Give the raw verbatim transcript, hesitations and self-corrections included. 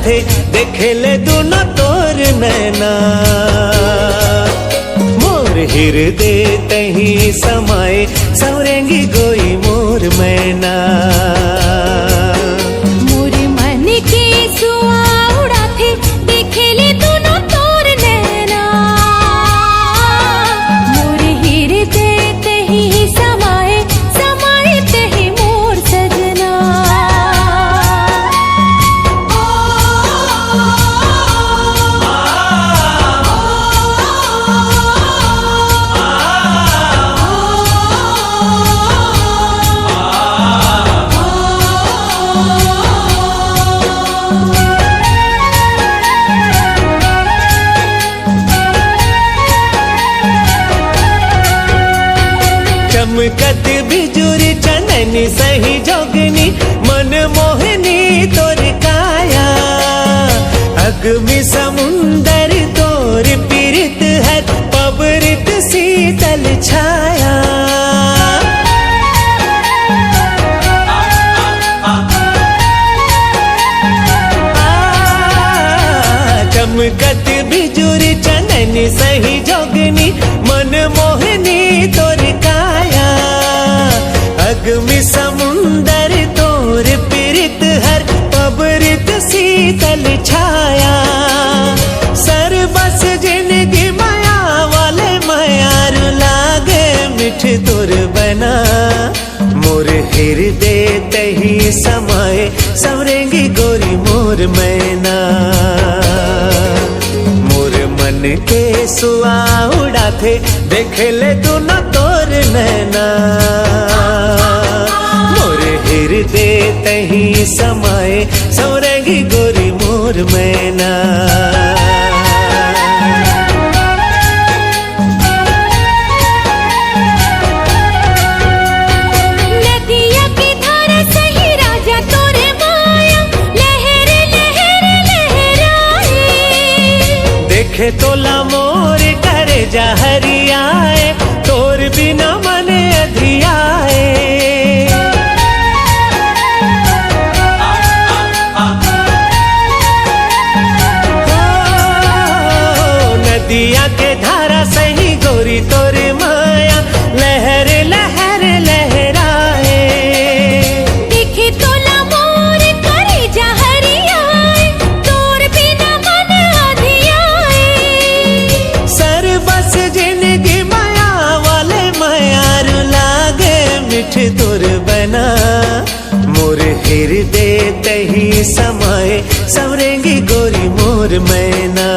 देखे ले दुनो तोर नैना। मोर हिरदे तही समाए, सवरेंगी गोरी मोर मैना। मोर मन के सुआ उड़ाथे, देखे ले दुनो तोर नैना। मोर हिरदे तही समाए, समाए तही मोर सजना। चमकत बिजुरी चननी सही जोगनी, मन मोहनी तोर काया। अगमी समुंदर तोर पीरित हर, पबरित शीतल छाया। आ, चमकत बिजुरी चननी सही जोगनी, मन मोहनी तोर काया। अगमी समुंदर तोर पीरित हर, पबरित शीतल छाया। सरबस जिनगी मया वाले मयारू, लागे मिठ तोर बना। मोर हिरदे तही समाए, सवरेंगी गोरी मोर मैना। मोर मन के सुआ उड़ाथे, देखे ले दुनो तोर नैना। मोर हिरदे तही समाए, सवरेंगी गोरी मोर मैना। नदिया के धारा सही राजा तोरे माया, लहर लहर लहराए। देखे तोला मोर करेजा हरियाए, तोर बिना मन अधियाए। ओ, नदिया के धारा सही गोरी तोर माया, लहर लहर लहराए। देखे तोला मोर करेजा हरियाए, तोर बिना मन अधियाए। सरबस जिनगी मया वाले मयारू, लागे मिठ तोर बना। मोर हिरदे तही समाए, सवरेंगी गोरी मोर मैना।